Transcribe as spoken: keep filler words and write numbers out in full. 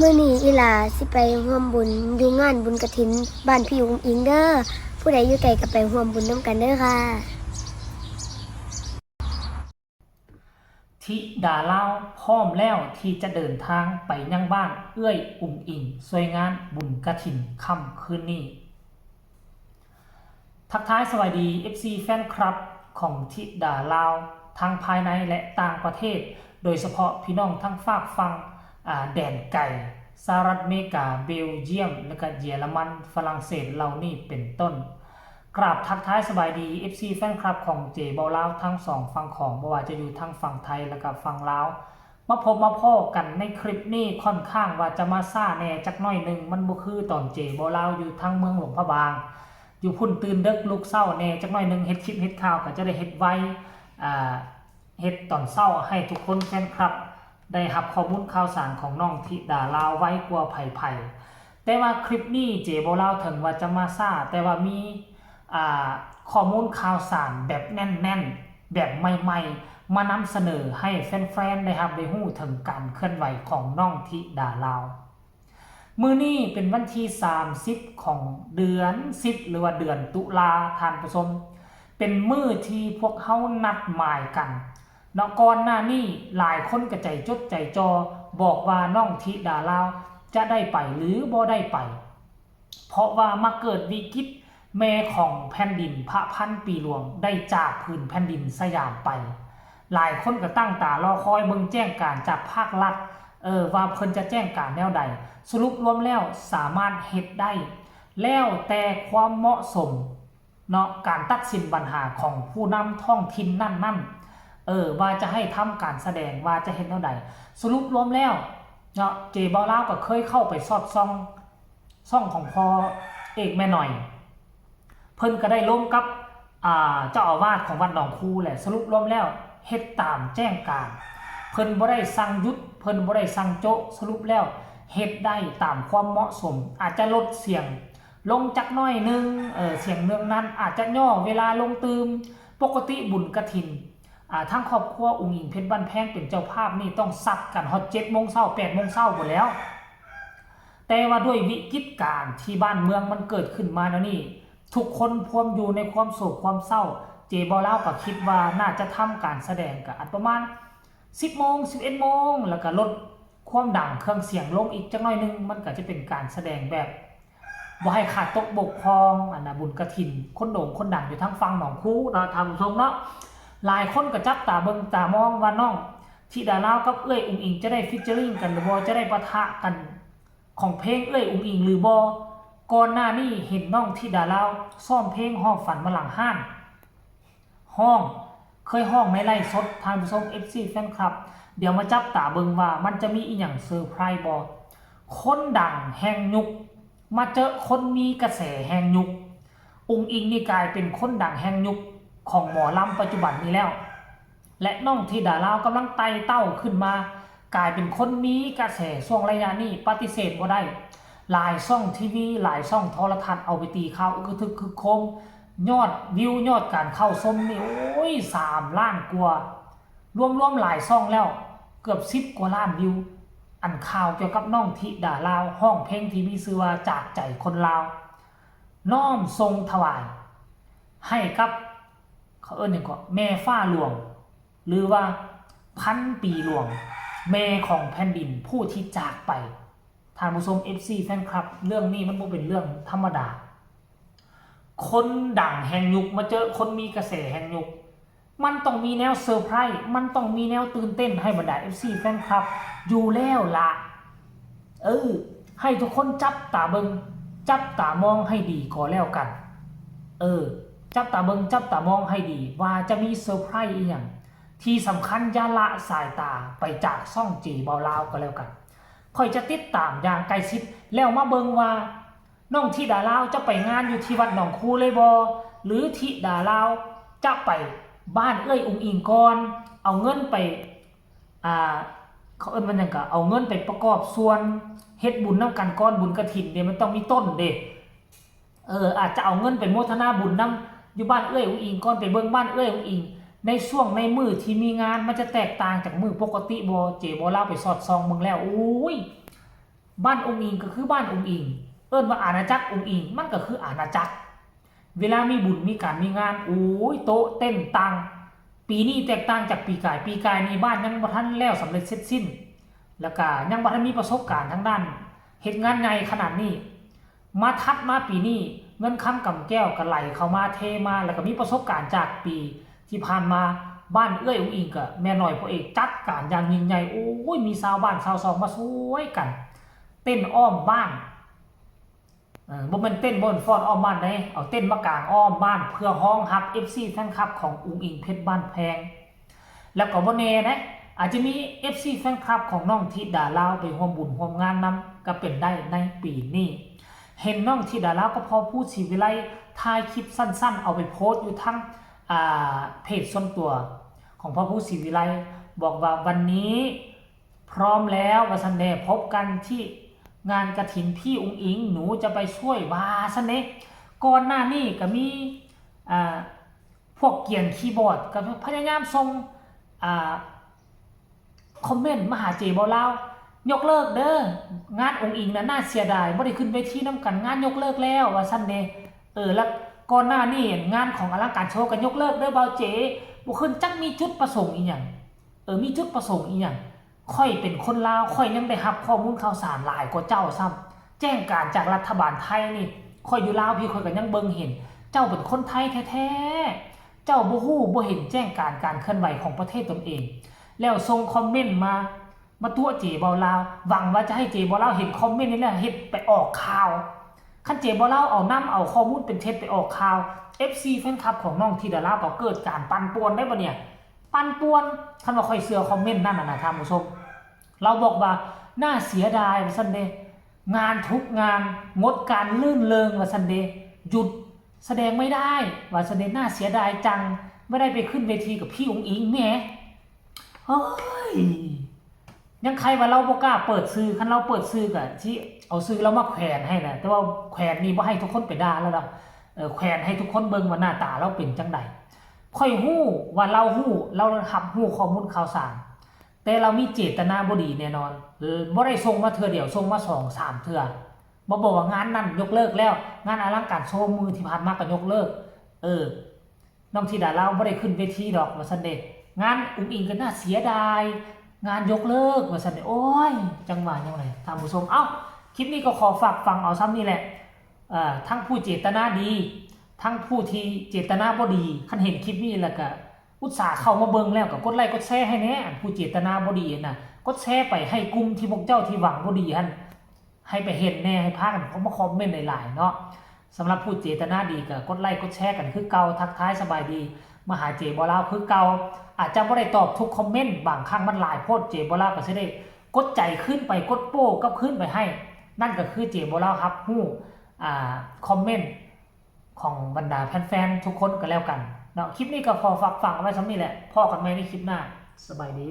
มื้อนี้อีหล่าสิไปร่วมบุญอยู่งานบุญกฐินบ้านพี่อุ๋งอิ๋งเด้อ ผู้ใดอยู่ไกลก็ไปร่วมบุญนำกันเด้อค่ะ ธิดาลาวพร้อมแล้วที่จะเดินทางไปยังบ้านเอื้อยอุ๋งอิ๋งช่วยงานบุญกฐินค่ำคืนนี้ ทักทายสวัสดี เอฟซี แฟนคลับของธิดาลาวทั้งภายในและต่างประเทศ โดยเฉพาะพี่น้องทั้งฝากฝั่ง อ่า แดนไกล สหรัฐอเมริกา เบลเยียม และก็เยอรมัน ฝรั่งเศส เหล่านี้เป็นต้น กราบทักทายสบายดี เอฟซี แฟนคลับของเจเบาลาวทั้งสองฝั่งของ บ่ว่าจะอยู่ทั้งฝั่งไทยและก็ฝั่งลาว มาพบมาพ้อกันในคลิปนี้ค่อนข้างว่าจะมาซ่าแหน่จักหน่อยหนึ่ง มันบ่คือตอนเจเบาลาวอยู่ทั้งเมืองหลวงพระบาง อยู่พุ้นตื่นดึกลุกเช้าแหน่จักหน่อยหนึ่ง เฮ็ดคลิปเฮ็ดข่าวก็จะได้เฮ็ดไว อ่า เฮ็ดตอนเช้าให้ทุกคนแฟนคลับ ได้รับข้อมูลข่าวสารของน้องธิดาลาวไวกว่าไผๆ แต่ว่าคลิปนี้เจเบาลาวถึงว่าจะมาซ่า แต่ว่ามี อ่า ข้อมูลข่าวสารแบบแน่นๆ แบบใหม่ๆ มานำเสนอให้แฟนๆ ได้รับได้ฮู้ถึงการเคลื่อนไหวของน้องธิดาลาว มื้อนี้เป็นวันที่สามสิบของเดือนสิบ หรือว่าเดือนตุลา ท่านผู้ชม เป็นมื้อที่พวกเฮานัดหมายกันเนาะ ก่อนหน้านี้หลายคนก็ใจจดใจจ่อ บอกว่าน้องธิดาลาวจะได้ไปหรือบ่ได้ไป เพราะว่ามาเกิดวิกฤต แม่ของแผ่นดินพระพันปีหลวงได้จากผืนแผ่นดินสยามไป หลายคนก็ตั้งตารอคอยเบิ่งแจ้งการจากภาครัฐ เออ ว่าเพิ่นจะแจ้งการแนวใด สรุปรวมแล้วสามารถเฮ็ดได้ แล้วแต่ความเหมาะสมเนาะ การตัดสินปัญหาของผู้นำท้องถิ่นนั่นๆ เออ ว่าจะให้ทำการแสดง ว่าจะเฮ็ดแนวใด สรุปรวมแล้วเนาะ เจเบาลาวก็เคยเข้าไปสอดส่อง ช่องของพ่อเอกแม่หน่อย เพิ่นก็ได้ร่วมกับ อ่า เจ้าอาวาสของวัดหนองคูแหละ สรุปรวมแล้วเฮ็ดตามแจ้งการ เพิ่นบ่ได้สั่งหยุด เพิ่นบ่ได้สั่งโจะ สรุปแล้วเฮ็ดได้ตามความเหมาะสม อาจจะลดเสียงลงจักหน่อยหนึ่ง เออ เสียงเรื่องนั้นอาจจะย่อเวลาลงตื่ม ปกติบุญกฐิน อ่า ทางครอบครัวอุ๋งอิ๋งเพชรบ้านแพงเป็นเจ้าภาพนี่ต้องซัดกันฮอดเจ็ดโมงเช้า แปดโมงเช้าพู้นแหล้ว แต่ว่าด้วยวิกฤตการณ์ที่บ้านเมืองมันเกิดขึ้นมาแนวนี้ ทุกคนพวมอยู่ในความโศกความเศร้า เจเบาลาวก็คิดว่าน่าจะทำการแสดงก็อันประมาณสิบโมง สิบเอ็ดโมง แล้วก็ลดความดังเครื่องเสียงลงอีกจักหน่อยหนึ่ง มันก็จะเป็นการแสดงแบบบ่ให้ขาดตกบกพร่อง อันน่ะ บุญกฐิน คนโด่งคนดังอยู่ทางฝั่งหนองคูเนาะ ท่านผู้ชมเนาะ หลายคนก็จับตาเบิ่งตามองว่าน้องธิดาลาวกับเอื้อยอุ๋งอิ๋งจะได้ featuring กันหรือบ่ จะได้ปะทะกันของเพลงเอื้อยอุ๋งอิ๋งหรือบ่ ก่อนหน้านี้เห็นน้องธิดาลาวซ้อมเพลงฮอดฝันมาหลังห้าน ฮ้อง เคยฮ้องในไลฟ์สด ท่านผู้ชม เอฟซี แฟนคลับ เดี๋ยวมาจับตาเบิ่งว่ามันจะมีอีหยังเซอร์ไพรส์บ่ คนดังแห่งยุค มาเจอคนมีกระแสแห่งยุค อุ๋งอิ๋งนี่กลายเป็นคนดังแห่งยุคของหมอลำปัจจุบันนี้แล้ว และน้องธิดาลาวกำลังไต่เต้าขึ้นมา กลายเป็นคนมีกระแสช่วงระยะนี้ ปฏิเสธบ่ได้ หลายช่องทีวี หลายช่องโทรทัศน์เอาไปตีข่าวอึกกระทึกคึกโครม ยอดวิวยอดการเข้าชมนี่ โอ้ย สามล้านกว่า รวมๆ หลายช่องแล้ว เกือบสิบกว่าล้านวิว อันข่าวเกี่ยวกับน้องธิดาลาว ฮ้องเพลงที่มีชื่อว่าจากใจคนลาว น้อมส่งถวาย ให้กับ เขาเอิ้นหยังเกาะ แม่ฟ้าหลวง หรือว่าพันปีหลวง แม่ของแผ่นดินผู้ที่จากไป ท่านผู้ชม เอฟซี แฟนคลับ เรื่องนี้มันบ่เป็นเรื่องธรรมดา คนดังแห่งยุคมาเจอคนมีกระแสแห่งยุค มันต้องมีแนวเซอร์ไพรส์ มันต้องมีแนวตื่นเต้นให้บรรดา เอฟซี แฟนคลับ อยู่แล้วละ เออ ให้ทุกคนจับตาเบิ่ง จับตามองให้ดีก็แล้วกัน เออ จับตาเบิ่ง จับตามองให้ดี ว่าจะมีเซอร์ไพรส์อีหยัง ที่สำคัญอย่าละสายตาไปจากช่องเจเบาลาวก็แล้วกัน ข้อยจะติดตามอย่างใกล้ชิด แล้วมาเบิ่งว่า น้องธิดาลาวจะไปงานอยู่ที่วัดหนองคูเลยบ่ หรือธิดาลาวจะไปบ้านเอื้อยอุ๋งอิ๋งก่อน เอาเงินไป อ่า เขาเอิ้นว่าหยังกะ เอาเงินไปประกอบส่วนเฮ็ดบุญนำกันก่อน บุญกฐินเด้ มันต้องมีต้นเด้ เออ อาจจะเอาเงินไปโมทนาบุญนำอยู่บ้านเอื้อยอุ๋งอิ๋งก่อน ไปเบิ่งบ้านเอื้อยอุ๋งอิ๋ง ในช่วงในมื้อที่มีงาน มันจะแตกต่างจากมื้อปกติบ่ เจเบาลาวไปสอดส่องเบิ่งแล้ว โอ้ย บ้านอุ๋งอิ๋งก็คือบ้านอุ๋งอิ๋ง เอิ้นว่าอาณาจักรอุ๋งอิ๋ง มันก็คืออาณาจักร เวลามีบุญมีการมีงาน โอ้ย โต๊ะเต็นท์ตัง ปีนี้แตกต่างจากปีกาย ปีกายนี่บ้านยังบ่ทันแล้วสำเร็จเสร็จสิ้น แล้วก็ยังบ่ทันมีประสบการณ์ทางด้านเฮ็ดงานใหญ่ขนาดนี้ มาถัดมาปีนี้ เงินคำกำแก้วก็ไหลเข้ามาเทมา แล้วก็มีประสบการณ์จากปีที่ผ่านมา บ้านเอื้อยอุ๋งอิ๋งกับแม่น้อยพ่อเอกจัดการอย่างยิ่งใหญ่ โอ้ย มีชาวบ้านชาวซองมาช่วยกัน เต็นท์อ้อมบ้าน เออ บ่แม่นเต็นท์ บ่แม่นฟ้อนอ้อมบ้านเด้ เอาเต็นท์มากางอ้อมบ้าน เพื่อรองรับ เอฟซี แฟนคลับของอุ๋งอิ๋งเพชรบ้านแพง แล้วก็บ่แน่นะ อาจจะมี เอฟซี แฟนคลับของน้องธิดาลาวไปร่วมบุญร่วมงานนำ ก็เป็นได้ในปีนี้ เห็นน้องธิดาลาวกับพ่อภูศรีวิไลถ่ายคลิปสั้นๆ เอาไปโพสต์อยู่ทาง อ่า เพจส่วนตัวของพ่อภูศรีวิไล บอกว่าวันนี้พร้อมแล้วว่าซั่นเด้ พบกันที่งานกฐินพี่อุ๋งอิ๋ง หนูจะไปช่วยว่าซั่นเด้ ก่อนหน้านี้ก็มี อ่า พวกเกรียนคีย์บอร์ดก็พยายามส่ง อ่า คอมเมนต์มาหาเจบ่าวลาว ยกเลิกเด้อ งานอุ๋งอิ๋งน่ะน่าเสียดาย บ่ได้ขึ้นเวทีนำกัน งานยกเลิกแล้วว่าซั่นเด้ เออ แล้วก่อนหน้านี้งานของอลังการโชว์ก็ยกเลิกเด้อบ่าวเจ บ่ขึ้น จักมีจุดประสงค์อีหยัง เออ มีจุดประสงค์อีหยัง ข้อยเป็นคนลาว ข้อยยังได้รับข้อมูลข่าวสารหลายกว่าเจ้าซ้ำ แจ้งการจากรัฐบาลไทยนี่ ข้อยอยู่ลาวพี้ ข้อยก็ยังเบิ่งเห็น เจ้าเป็นคนไทยแท้ๆ เจ้าบ่ฮู้บ่เห็นแจ้งการการเคลื่อนไหวของประเทศตนเอง แล้วส่งคอมเมนต์มา มาตั๋วเจบ่าวลาว หวังว่าจะให้เจบ่าวลาวเห็นคอมเมนต์นี่แล้วเฮ็ดไปออกข่าว คันเจบ่าวลาวเอานำเอาข้อมูลเป็นเท็จไปออกข่าว เอฟซี แฟนคลับของน้องธิดาลาวก็เกิดการปั่นป่วนได้บ่เนี่ย ปั่นป่วน คันว่าข้อยเชื่อคอมเมนต์นั่นน่ะนะท่านผู้ชม ลาวบอกว่าน่าเสียดายว่าซั่นเด้ งานทุกงานงดการรื่นเริงว่าซั่นเด้ หยุดแสดงไม่ได้ว่าซั่นเด้ น่าเสียดายจัง ไม่ได้ไปขึ้นเวทีกับพี่อุ๋งอิ๋งแหม เฮ้ย ยังใครว่าลาวบ่กล้าเปิดชื่อ คันลาวเปิดชื่อก็สิเอาชื่อลาวมาแขวนให้นะ แต่ว่าแขวนนี่บ่ให้ทุกคนไปด่าลาวดอก เออ แขวนให้ทุกคนเบิ่งว่าหน้าตาลาวเป็นจั่งใด ข้อยฮู้ว่าลาวฮู้ ลาวรับรู้ข้อมูลข่าวสาร แต่ลาวมีเจตนาบ่ดีแน่นอน เออ บ่ได้ส่งมาเทื่อเดียว ส่งมาสองสามเทื่อ มาบอกว่างานนั่นยกเลิกแล้ว งานอลังการโชว์มื้อที่ผ่านมาก็ยกเลิก เออ น้องธิดาลาวบ่ได้ขึ้นเวทีดอกว่าซั่นเด้ งานอุ๋งอิ๋งก็น่าเสียดาย งานยกเลิกว่าซั่นเด้ โอ้ย จั่งว่าหยังได๋ ท่านผู้ชม เอ้า คลิปนี้ก็ขอฝากฟังเอาซ่ำนี่แหละ เอ่อ ทั้งผู้เจตนาดี ทั้งผู้ที่เจตนาบ่ดี คันเห็นคลิปนี้แล้วก็อุตส่าห์เข้ามาเบิ่งแล้วก็กดไลค์กดแชร์ให้แหน่ อันผู้เจตนาบ่ดีหั้นน่ะ กดแชร์ไปให้กลุ่มที่พวกเจ้าที่หวังบ่ดีหั้น ให้ไปเห็นแหน่ ให้พากันเข้ามาคอมเมนต์หลายๆ เนาะ สำหรับผู้เจตนาดีก็กดไลค์กดแชร์กันคือเก่า ทักทายสบายดีมาหาเจบ่าวลาวคือเก่า อาจจะบ่ได้ตอบทุกคอมเมนต์ บางครั้งมันหลายโพด เจบ่าวลาวก็สิได้กดใจคืนไป กดโป้กลับคืนไปให้ นั่นก็คือเจบ่าวลาวรับรู้ อ่า คอมเมนต์ของบรรดาแฟนๆ ทุกคนก็แล้วกันเนาะ คลิปนี้ก็ขอฝากฝังเอาไว้ซ่ำนี่แหละ พ้อกันใหม่ในคลิปหน้า สบายดี